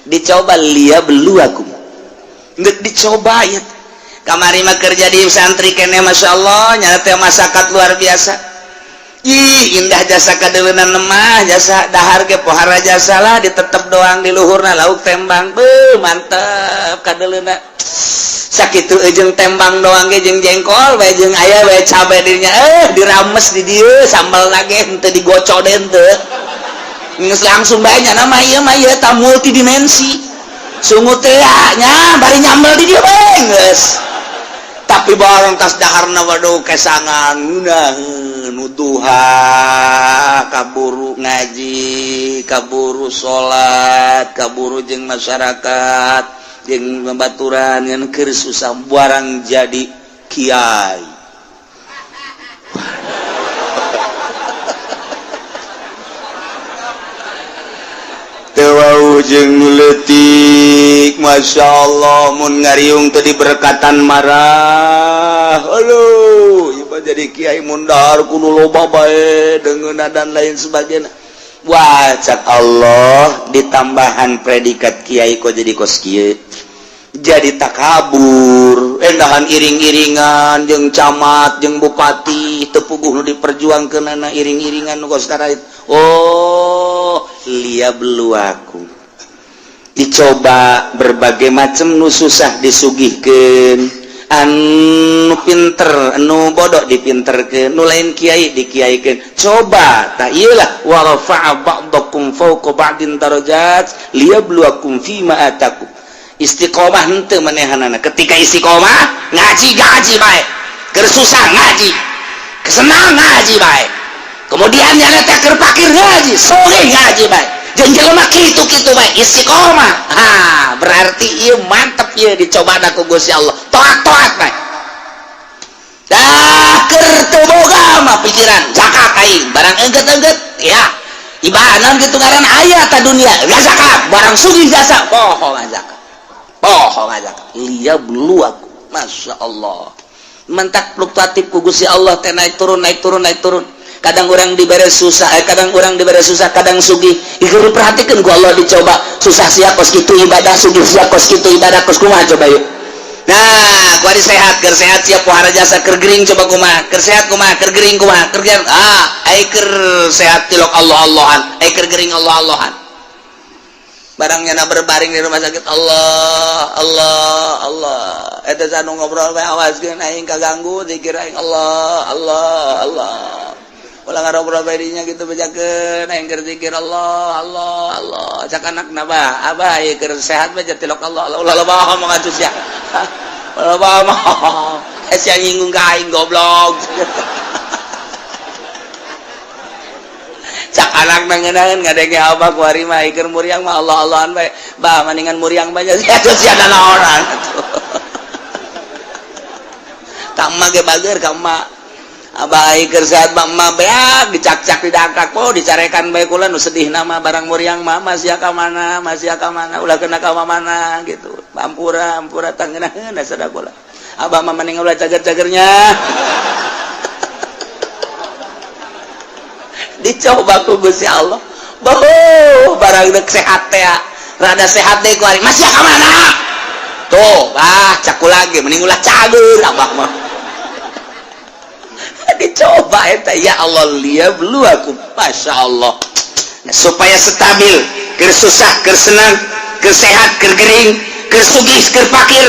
Dicoba liyabluwakum. Geus dicoba ya. Kamari mah kerja di santri kene Masya Allah nyata teh masakat luar biasa. Ih indah jasa kadeuleunna mah jasa dahar ge pohara jasa lah ditetep doang di luhurna lauk tembang. Beuh mantep kadeuleunna. Sakitu jeung tembang doang ge jeung jengkol bae jeung aya bae cabe dirinya dirames di dieu sambal lagi henteu digocok deui henteu. Geus langsung bae nya mah ieu mah ieu ta multidimensi. Sungut teh nya bari nyambel di dieu bae geus. Tapi barang tas daharna waduh kesangan ngeunaheun nuduha kaburu ngaji kaburu salat kaburu jeung masyarakat jeung babaturan ngan keur susah barang jadi kiai. Teu wau jeung leutik Masya Allah mun ngariung teu diberkatan marah. Aduh, ieu mah jadi kiai mun dahar kudu loba bae deungeunna dan lain sebagainya. Wah, cak Allah ditambahan predikat kiai kok jadi kos kieu. Jadi takabur, endahan iring-iringan jeung camat jeung bupati teu puguh nu diperjuangkeunana iring-iringan nu kos karait. Oh, liyabluwakum. Dicoba berbagai macam nu susah disugihkeun, anu pinter, anu bodoh dipinterkeun, nu lain kiai dikiaikeun. Coba tah ieu lah wa rafa'a ba'dakum fawqa ba'din darajat liyabluwakum fima atakum. Istiqomah henteu manehanana. Ketika istiqomah ngaji ngaji bae. Keur susah ngaji, kesenang ngaji bae. Kemudian nyana teh keur pakir ngaji, sore ngaji bae. Jeung jelema kitu-kitu bae istiqomah. Ha, berarti ieu mantep ieu dicobana ku Gusti Allah. Toat-toat bae. Dah keur teu boga mah pikiran zakat aing, barang engget-engget ya. Ibadah kitu ngaran aya ta dunia, zakat, barang sugih jasa, poho zakat. Poho zakat. Liyabluwakum. Masya Allah. Mentak fluktuatif ku Gusti Allah teh naik turun naik turun naik turun. Kadang orang dibere susah, kadang orang dibere susah, kadang sugih. Ieu diperhatikeun ku Allah dicoba. Susah sia kos kitu ibadah, sugih sia kos kitu ibadah, kos kumaha coba yuk. Nah, kuari sehat, keur sehat sia pohara jasa keur gering coba kumaha, keur sehat kumaha, keur gering kumaha, keur gering. Ah, ai keur sehat tilok Allah-Allahan, ai keur gering Allah-Allahan. Barang nyana berbaring di rumah sakit Allah, Allah, Allah. Eta sanu ngobrol bae awaskeun aing kaganggu zikir aing Allah, Allah, Allah. Ulah ngarobrol bae dinya gitu bejakeun aing keur zikir Allah, Allah, Allah. Cak anakna bah, abah ieu keur sehat bae tilok Allah, Allah. Ulah loba omong atuh sia. Ulah loba omong. Sia nyinggung ka aing goblok. Cak anak ngeunaan ngadenge abah kuari mah keur muriang mah Allah-Allahan bae. Bah maningan muriang bae sia sia naonan. Ka emak ge bager ka emak. Abah keur sehat mah emak beak dicak-cak didangkak po dicarekan bae kula nu sedih nama barang muriang mah masih ka mana masih ka mana ulah kena ka mana gitu. Ampura ampura tangeunaheun sada kula. Abah mah mending ulah cager-cagernya. Dicoba ku Gusti Allah. Boh barang deuk sehat teh rada sehat deui ku ari masih ka mana? Tuh, ah, caku lagi mending ulah cager abah mah. Dicoba eta, ya Allah, liyabluwakum, Masya Allah. Nah, supaya stabil, keur susah, keur senang, keur sehat, keur gering, keur sugih, keur fakir,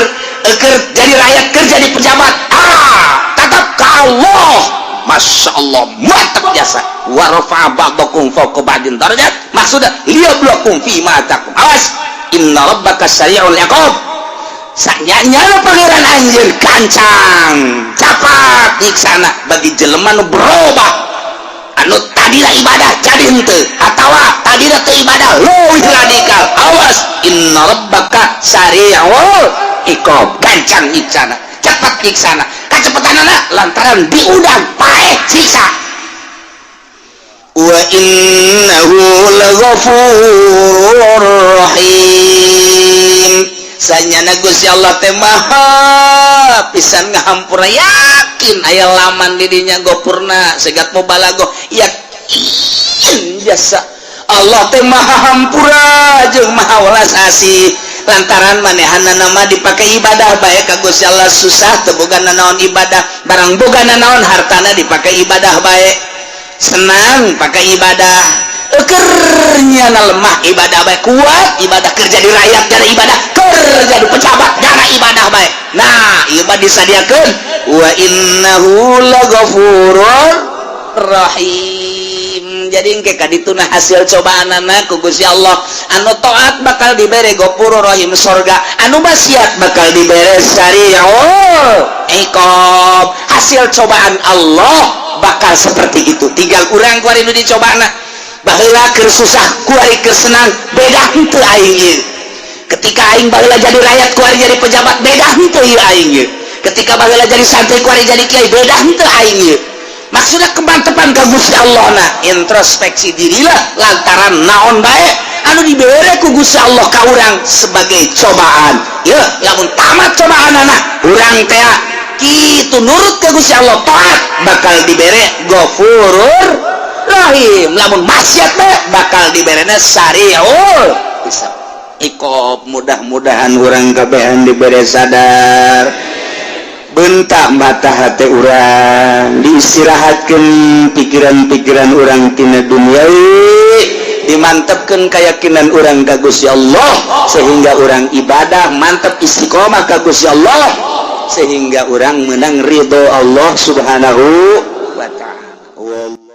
keur jadi rakyat, keur jadi pejabat, ah, tetap ke Allah. Masya Allah, mantap jasa. Wa rafa'a ba'dakum fawqa ba'din darajat, maksudnya liyabluwakum fi ma atakum. Awas, inna rabbaka sari'ul iqab. Sanyanya Pangeran anjir gancang capat nyiksana bagi jelema nu berubah, anu tadina ibadah jadi henteu, atawa tadina teu ibadah leuwih radikal. Awas, inna rabbaka sari'ul iqab, gancang nyiksana, cepat nyiksana. Kacepetanana lantaran diundang paeh siksa. Wa innahu laghafurur rahim. Sanyana Gusti Allah teh maha pisan ngahampura. Yakin aya laman di dinya gopurna segat mubalago, yakin jasa Allah teh maha hampura jeung maha welas asih, lantaran manehana nama dipakai ibadah bae ka Gusti Allah. Susah teu boga nanaon, ibadah. Barang boga nanaon, hartana dipakai ibadah bae. Senang, pakai ibadah. Ekernya lemah, ibadah bae. Kuat, ibadah. Kerja di rakyat jana ibadah, kerja di pejabat jana ibadah bae. Nah, ieu mah disadiakeun wa innahu laghafurur rahim. Jadi engke kadituna hasil cobaan anak ku Gusti Allah, anu taat bakal dibere Ghafurur Rahim, sorga, anu maksiat bakal dibere sari'ul iqab. Hasil cobaan Allah bakal seperti itu. Tinggal urang kuari nu dicobana. Baheula keur susah, kuari keur senang, beda henteu aing ieu? Ketika aing baheula jadi rakyat, kuari jadi pejabat, beda henteu ieu aing ieu? Ketika baheula jadi santri, kuari jadi kiai, beda henteu aing ieu? Maksudnya kemantepan ka Gusti Allah. Nah, introspeksi dirilah, lantaran naon bae anu dibere ku Gusti Allah ka urang sebagai cobaan ya. Lamun tamat cobaan anak urang teh kitu, nurut ke Gusti Allah, taat, bakal dibere Ghafurur Rahim. Lamun maksiat bae, bakal diberena sariul hisab, iqab. Mudah-mudahan urang kabehan dibere sadar, bentak mata hati urang, diistirahatkan pikiran-pikiran urang tina duniawi, dimantapkan keyakinan urang ka Gusti Allah, sehingga urang ibadah mantap, istiqomah ka Gusti Allah, sehingga urang menang ridho Allah Subhanahu wa Ta'ala.